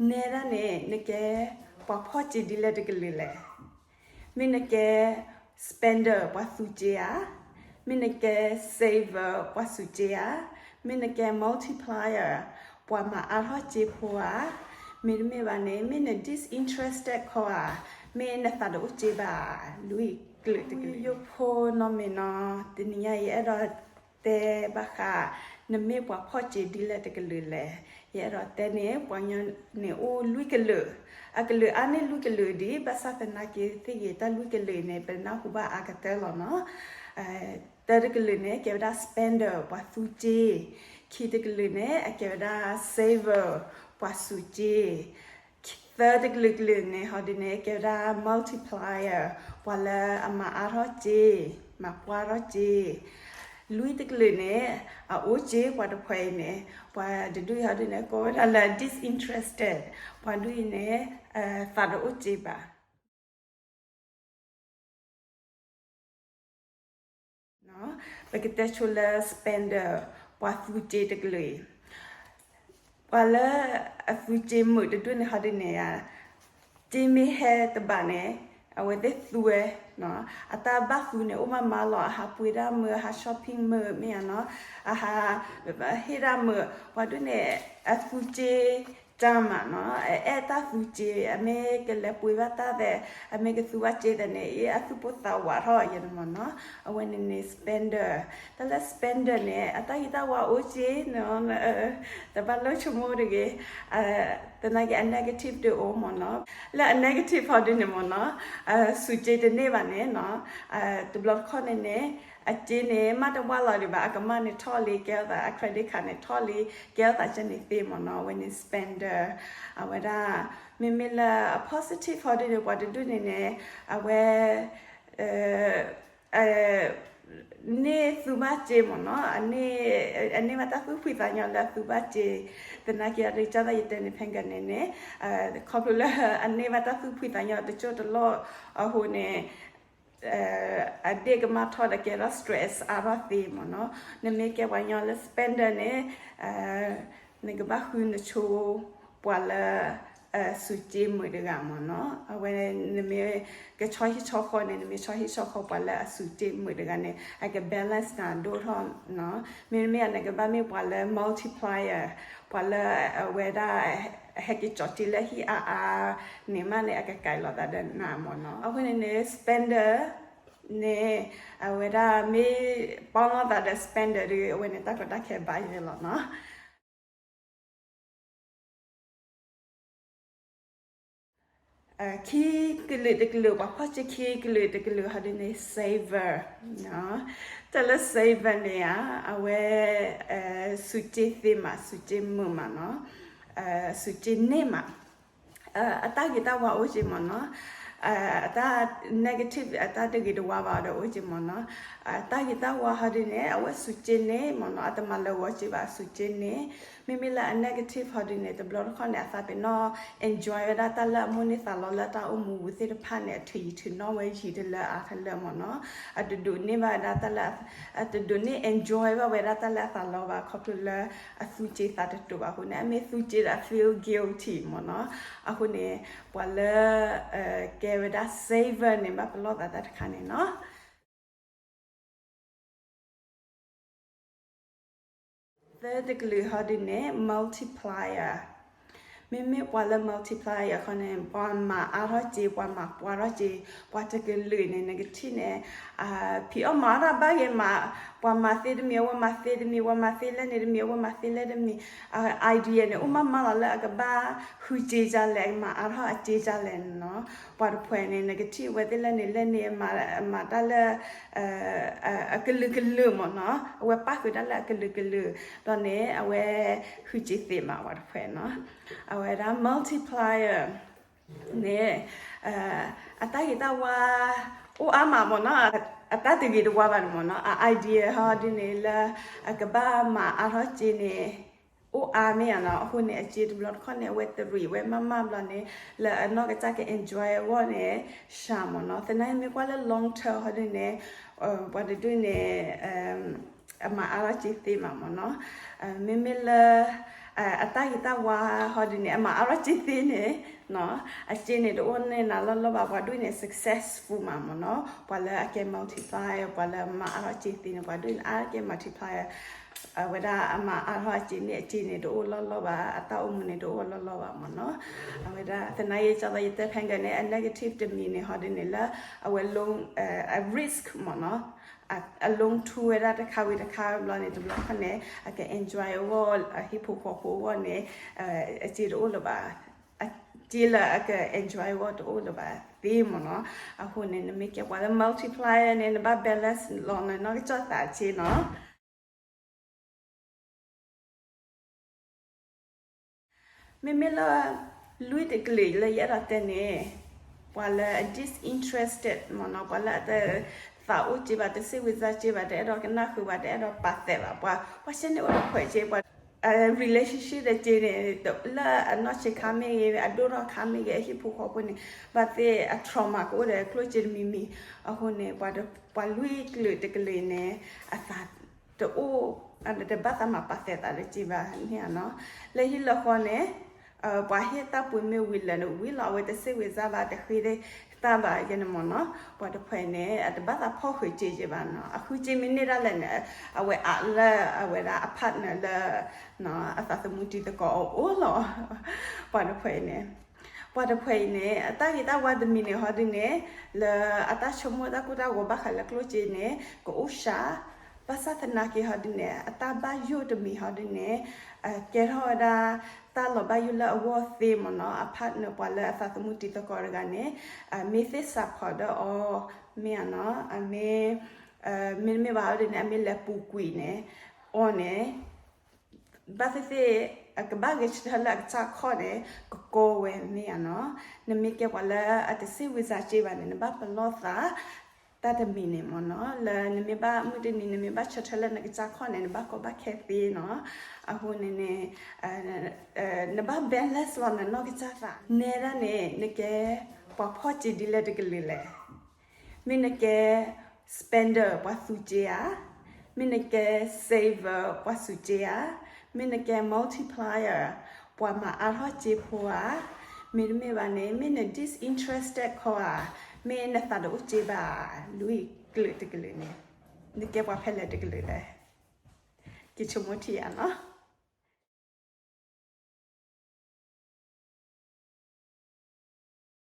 နဲဒၣ်န့ၣ် နကဲပှၤဖီၣ်စ့ဒ်လဲၣ်တကလုာ်လဲၣ်. မ့ၢ်နကဲ spender ပှၤသူစ့ဧါ, မ့ၢ်နကဲ saver ပှၤစူးစ့ဧါ, မ့ၢ်နကဲ multiplier ပှၤမၤအါထီၣ်စ့ဖိဧါ, မ့တမ့ၢ်ဘၣ်န့ၣ် မ့ၢ်န disinterested ခီဧါ, မ့ၢ်နသးတအိၣ်စ့ဘၣ် လွံၢ်ကလုာ်တကလုာ်. ယိယိဖိနီၢ်မ့ၢ်နီၤ, တနံၤညါအံၤ ယအဲၣ်ဒိးတဲဘၣ်ဃး နမ့ၢ်ပှၤဖီၣ်စ့ဒ်လဲၣ်တကလုာ်လဲၣ်. ယအဲၣ်ဒိးတဲန့ၣ် ပှၤကညီန့ၣ်အိၣ်လွံၢ်ကလုာ်, အကလုာ်အါန့ၢ်လွံၢ်ကလုာ်ဒံး ဘၣ်ဆၣ်သနာ်က့သ့ၣ်ဂ့ၤ တၢ်လွံၢ်ကလုာ်အံၤန့ၣ် ပနၢ်ဟူဘၣ်အါကတၢၢ်လီၤနီၤ. တၢတကလုာ်န့ၣ် ကဲဝဲဒၣ် spender ပှၤသူစ့, ခံတကလုာ်န့ၣ် အကဲဝဲဒၣ် saver ပှၤစူးစ့, သၢတကလုာ်ကလုာ်န့ၣ် ဟီဒုန့ၣ် ကဲဝဲဒၣ် multiplier ပှၤလၢအမၤအါထီၣ်စ့, မၤပှၢ်ထီၣ်စ့, လွံၢ်တကလုာ်န့ၣ် အအိၣ်စ့ပှၤတဖှဲးအံၤန့ၣ် ပှၤတဒူၣ်အံၤဟီဒုန့ၣ် ကိးဝဲဒၣ်လၢ disinterested ပှၤဒူၣ်အံၤန့ၣ် သးတအိၣ်စ့ဘၣ်. ပကတဲဆိလၢ spender ပှၤသူစ့တကလုာ်အံၤ, ပှၤလၢအသူစ့မုာ်တဒူၣ်န့ၣ် ဟီဒုန့ၣ်ဧါ, စ့မ့ၢ်ဟဲတဘၣ်န့ၣ် အဝဲသ့ၣ်သူဝဲ, အတၢ်ဘၣ်သူန့ၣ် အိၣ်မးမးလီၤ, အဟးပှ့ၤဒၣ်မုာ်, အဟး shopping မုာ် မ့ၢ်ဧါနီၤ, အဟးဟ့ၣ်ဒၣ်မုာ်, ပှၤဒူၣ်န့ၣ် အသူစ့ တၢ်မးနီၤ, အအဲၣ်တၢ်သူစ့, အမ့ၢ်ကလဲၤပှ့ၤဘၣ်တၢ်သဲး, အမ့ၢ်ကသူဘၣ်စ့သဲးန့ၣ် အ့ၣ် အသူၣ်ပိၢ်သးဝးထီၣ်ယဲန့ၣ်မ့ၢ်နီၤ, အဝဲန့ၣ်န့ၣ် spender. တၢ်လၢ spender န့ၣ် အတၢ်ဂ့ၤတၢ်ဝါအိၣ်စ့နီၤ, တဘၣ်လိၣ်ဆိကမိၣ်တဂ့ၤ, သနာ်က့အ negative တအိၣ်မ့ၢ်နီၤ, လၢအ negative ဟီဒုန့ၣ်မ့ၢ်နီၤ, စူးစ့တန့ၢ်ဘၣ်န့ၣ်နီၤ, တဘျီတခီၣ်န့ၣ်န့ၣ် အစ့န့ၣ် မ့ၢ်တဝၢ်လီၤဒံးဘၣ်, အကမၢ်န့ၣ်ထီၣ်လံ ကဲထီၣ်သး, အ credit card န့ၣ်ထီၣ်လံ ကဲထီၣ်သးကဲန့ၣ်သ့မ့ၢ်နီၤ, အဝဲန့ၣ် spender. အဝဲဒၣ် မ့မ့ၢ်လၢအ positive ဟီဒုန့ၣ် ပှၤတဒူၣ်န့ၣ်န့ၣ် အဝဲ န့ၢ်သူဘၣ်စ့မ့ၢ်နီၤ, အန့ၢ်ဘၣ်တၢ်သူၣ်ဖှံသးညီလၢအသူဘၣ်စ့, သနာ်က့အဒုကၢ်သးယတဲန့ၣ် ဖဲကန့ၣ်န့ၣ် ခီဖျိလၢအန့ၢ်ဘၣ်တၢ်သူၣ်ဖှံသးညီတစိၢ်တလီၢ်အဃိန့ၣ် အဒ့ၣ်ကမၢ်ထီၣ်ဒီးကဲထီၣ် stress အါထီၣ်သ့မ့ၢ်နီၤ. နမ့ၢ်ကဲပှၤကညီလၢ spender န့ၣ် နကဘၣ်ဃုနဆိ ပှၤလၢ စူးစ့မုာ်တဂၤမ့ၢ်နီၤ. အဝဲနမ့ၢ်ကဆီဟံၣ်ဆီဃီန့ၣ် နမ့ၢ်ဆီဟံၣ်ဆီဃီပှၤလၢအစူးစ့မုာ်တဂၤန့ၣ် အက balance နၤဒိၣ်ထီၣ်နီၤ. မ့တမ့ၢ် နကဘၣ်မ့ၢ်ပှၤလၢ multiplier ပှၤလၢအဝဲဒၣ် ဟဲက့ၤကၠီၤတံၢ်လၢဟံၣ်အါအါန့ၣ်မးန့ၣ် အကကဲလီၤသးဒီးနၤမ့ၢ်နီၤ. အဃိန့ၣ်န့ၣ် spender န့ၣ် အဝဲဒၣ်မ့ၢ်ပီၣ်လီၤသးဒီး spender ဒီး အဝဲန့ၣ်တၢ်ကီတၢ်ခဲဘၣ်ယဲလီၤနီၤ. ခံကလုာ်တကလုာ် ပှၤဖီၣ်စ့ခံကလုာ်တကလုာ်ဟီဒ်န့ၣ် saver နီၤ. တၢ်လၢ saver န့ၣ်ဧါ အဝဲ စူးစ့သ့မး စူးစ့မုာ်မးနီၤ. စူးစ့န့ၢ်မး အတၢ်ဂ့ၤတၢ်ဝါအိၣ်စ့မ့ၢ်နီၤ. အတၢ် negative အတၢ်တဂ့ၤတဝါဘၣ်ဒီးအိၣ်စ့မ့ၢ်နီၤ. အတၢ်ဂ့ၤတၢ်ဝါဟီဒ်န့ၣ် အဝဲစူးစ့န့ၢ်မ့ၢ်နီၤ. အတမၤလၢဂီၤစ့ဘၣ် အစူးစ့န့ၢ်. မ့မ့ၢ်လၢအ negative ဟီဒ်န့ၣ် တဘျီတခီၣ်န့ၣ် အသးပ့ၤနီၣ် enjoy ဝဲဒၣ်တၢ်လၢအမိၣ်န့ၢ်သးလီလၢတၢ်အိၣ်မူပူၤသ့ၣ်တဖၣ်န့ၣ် အထုးယံၤထုးနီၣ်ဝဲယံၤတလၢအါတလၢမ့ၢ်နီၤ. အတဒိးန့ၢ်ဘၣ်ဝဲဒၣ်တၢ်လၢ အတဒိးန့ၢ် enjoy ဘၣ်ဝဲဒၣ်တၢ်လၢအသးလီဘၣ် ခီဖျိလၢအသူစ့သးတတိာ်ဘၣ်အဃိန့ၣ် အမ့ၢ်သူစ့ဒီး feel guilty မ့ၢ်နီၤ. အဃိန့ၣ် ပှၤလၢ ကဲဝဲဒၣ် saver န့ၣ် ဘၣ်ပလီၢ်သးတၢ်တခါန့ၣ်နီၤ. သၢတကလုာ်ဟီဒ်န့ၣ် multiplier မ့မ့ၢ်ပှၤလၢ multiplier ခီန့ၣ် ပှၤမၤအါထီၣ်စ့ ပှၤမၤပှၢ်ထီၣ်စ့ ပှၤတကလုာ်န့ၣ် နကထံၣ်န့ၣ် ဖံးအီၣ်မၤအီၣ်တၢ်ဘၣ်ဂ့ၤမး ပှၤမၤသ့တမံၤ အဝဲမၤသ့တမံၤ ပှၤမၤသ့လဲၣ်န့ၣ်တမံၤ အဝဲမၤသ့လဲၣ်တမံၤ idea န့ၣ် အိၣ်မးမးလီၤလၢအကဘၣ်ဃုစ့ဒ်လဲၣ် မၤအါထီၣ်အစ့ဒ်လဲၣ်နီၤ. ပှၤတဖှဲးန့ၣ် နကထံၣ်ဝဲသ့ၣ်လဲၣ်န့ၣ်လဲၣ်န့ၣ် မၤတၢ်လၢ အကလုာ်ကလုာ်မ့ၢ်နီၤ. အဝဲပၣ်ဃုာ်တၢ်လၢအကလုာ်ကလုာ် ဒီးန့ၣ် အဝဲဃုစ့သ့မး ပှၤတဖှဲးနီၤ. အဝဲဒၣ် multiplier န့ၣ် အတၢ်ဂ့ၤတၢ်ဝါ အိၣ်အါမးမ့ၢ်နီၤ. အတၢ်တဂ့ၤတဝါဘၣ်န့ၣ်မ့ၢ်နီၤ. အ idea ဟီဒ်န့ၣ်လၢ အကဘၣ်မၤအါထီၣ်စ့န့ၣ် အိၣ်အါမ့ၢ်ဧါနီၤ. အဃိန့ၣ် အစ့တဘျီတခီၣ်န့ၣ် အဝဲတရံးဝဲမးမးဘျီန့ၣ် လၢအနီၢ်ကစၢ်က enjoy အဂီၢ်န့ၣ် စှၤမ့ၢ်နီၤ. သနာ်က့မ့ၢ်ကွၢ်လၢ long term ဟီဒ်န့ၣ် ပှၤတဒူၣ်န့ၣ် အမၤအါထီၣ်စ့သ့မးမ့ၢ်နီၤ. မ့မ့ၢ်လၢ အ အတၢ်ဂ့ၤတၢ်ဝါဟီဒုန့ၣ် အမၤအါထီၣ်စ့သ့န့ၣ်, အစ့န့ၣ်တအိၣ်န့ၢ်နၤလီၢ်လီၢ်ဘၣ်, ပှၤဒိၣ်န့ၣ် successful မးမ့ၢ်နီၤ, ပှၤလၢအကဲ multiplier ပှၤလၢမၤအါထီၣ်စ့သ့န့ၣ် ပှၤဒိၣ်န့ၣ်အါကဲ multiplier, အဝဲဒၣ်အမၤအါထီၣ်အစ့န့ၣ် အစ့န့ၣ်တအိၣ်လီၢ်လီၢ်ဘၣ်, အတၢ်အိၣ်မူန့ၣ်တအိၣ်လီၢ်လီၢ်ဘၣ်မ့ၢ်နီၤ, အဝဲဒၣ်သနာ်က့ ကၠီသီယတဲဖဲကန့ၣ် အ negative တမံၤန့ၣ်ဟီဒုန့ၣ်လၢ အဝဲ အ risk မ့ၢ်နီၤ, အ လီၤထူဝဲဒၣ်တခါဝံၤတခါဘျီန့ၣ် တဘျီခီန့ၣ် အက enjoy အဂီၢ် အဟံၣ်ဖိဃီဖိအဂီၢ်န့ၣ် အစ့တအိၣ်လၢၤဘၣ်, အစ့လၢအက enjoy အဂီၢ်တအိၣ်လၢၤဘၣ်သ့မ့ၢ်နီၤ, အဃိန့ၣ် နမ့ၢ်ကဲပှၤလၢ multiplier န့ၣ် နဘၣ် balance လီၤနနီၢ်ကစၢ်သးစ့နီၤ. မ့မ့ၢ်လၢ လွံၢ်တကလုာ်လၢယအဲၣ်ဒိးတဲန့ၣ်, ပှၤလၢအ disinterested မ့ၢ်နီၤ, ပှၤလၢအတသးအိၣ်စ့ဘၣ်, တစိတ်ဝင်စားစ့ဘၣ်, တအဲၣ်ဒိးကနၣ်ဃုာ်ဘၣ်, တအဲၣ်ဒိးပာ်သးဘၣ်, ပှၤ ပှၤဆဲန့ၣ်အိၣ်တဖှဲးစ့, ပှၤ relationship ဒီးစ့န့ၣ် လၢအနီၢ်ဆံးခါမ့ၢ်ဂ့ၤ, အဒိၣ်ထီၣ်ခါမ့ၢ်ဂ့ၤ, အဟံၣ်ဖိဃီဖိန့ၣ် ဘၣ်သ့ၣ်အ trauma ကအိၣ်ဒီးကျိၣ်စ့တမံၤမံၤ, အဃိန့ၣ် ပှၤလွံၢ်ကလုာ်တကလုာ်န့ၣ် အသး တအိၣ် တဘၣ်သးမၤပာ်သးသးဒီးစ့ဘၣ်န့ၣ်နီၤ, လၢဟံၣ်လၢဃီန့ၣ် ပှၤဟ့ၣ်တၢ်ပှ့ၤမ့ၢ်ဝံၤလၢာ်န့ၣ် ဝံၤလီၤ အဝဲတစိတ်ဝင်စားဘၣ်, တဃ့တၢ်ဘၣ်ယဲန့ၣ်မ့ၢ်နီၤ, ပှၤတဖှဲးန့ၣ် အတဘၣ်သးဖီၣ်ဃုာ်စ့က့ဘၣ်နီၤ, အဃုစ့မ့ၢ်န့ၢ်ဒၣ်လဲာ်န့ၣ် အဝဲအးလၢအဝဲဒၣ်အ partner လၢ အသးသမူတံၤသကိးအအိၣ်လီၤ, ပှၤတဖှဲးအံၤန့ၣ် ပှၤတဖှဲးအံၤန့ၣ် အတၢ်ဂ့ၤတၢ်ဝါတမံၤန့ၣ်ဟီဒုန့ၣ် လၢအတၢ်ဆိကမိၣ်တၢ်ကိၢ်တၢ်ဂီၤဘၣ်ဃးလၢကျိၣ်စ့န့ၣ် ကအိၣ်စှၤ, ဘၣ်ဆၣ်သနာ်က့ဟီဒုန့ၣ် အတၢ်ဘၣ်ယိၣ်တမံၤဟီဒုန့ၣ် ကဲထီၣ်ဝဲဒၣ် တၢ်လီၤဘၣ်ယိၣ်လၢအဂီၢ်သ့မ့ၢ်နီၤ, အ partner ပှၤလၢအသးသမူတံၤသကိးတဂၤန့ၣ် မ့ၢ်သ့ၣ်စးဖီးဒီးအီၤ မ့ၢ်ဧါနီၤ, အမ့ၢ် မ့တမ့ၢ်ဘၣ်ဟီဒုန့ၣ် အမ့ၢ်လဲၤပူၤကွံာ်န့ၣ် အီၤန့ၣ် ဘၣ်သ့ၣ်သ့ၣ် အကဘၣ်ဂဲၤဆၢထၢၣ်လၢအကစၢ်ခီၣ်န့ၣ် ကကီဝဲမ့ၢ်ဧါနီၤ, နမ့ၢ်ကဲပှၤလၢအတစိတ်ဝင်စားစ့ဘၣ်န့ၣ် နဘၣ်ပလီၢ်သး တၢ်တမံၤန့ၣ်မ့ၢ်နီၤ, လၢနမ့ၢ်ဘၣ်မုၢ်တနံၤ နမ့ၢ်ဘၣ်ဆၢထၢၣ်လၢနကစၢ်ခီၣ်န့ၣ် နဘၣ်ကီဘၣ်ခဲသ့နီၤ, အဃိန့ၣ်န့ၣ် နဘၣ် balance လီၤနနီၢ်ကစၢ်သး, နဲဒၣ်န့ၣ် နကဲပှၤဖီၣ်စ့ဒ်လဲၣ်တကလုာ်လဲၣ် မ့ၢ်နကဲ spender ပှၤသူစ့ဧါ, မ့ၢ်နကဲ saver ပှၤစူးစ့ဧါ, မ့ၢ်နကဲ multiplier ပှၤမၤအါထီၣ်စ့ဖိဧါ, မ့တမ့ၢ်ဘၣ်န့ၣ် မ့ၢ်န disinterested ခီဧါ, မ့ၢ်နသးတအိၣ်စ့ဘၣ် လွံၢ်ကလုာ်တကလုာ်န့ၣ် နကဲပှၤဖဲလဲၣ်တကလုာ်လဲၣ်, က့ၤဆိကမိၣ်ထံဧါနီၤ.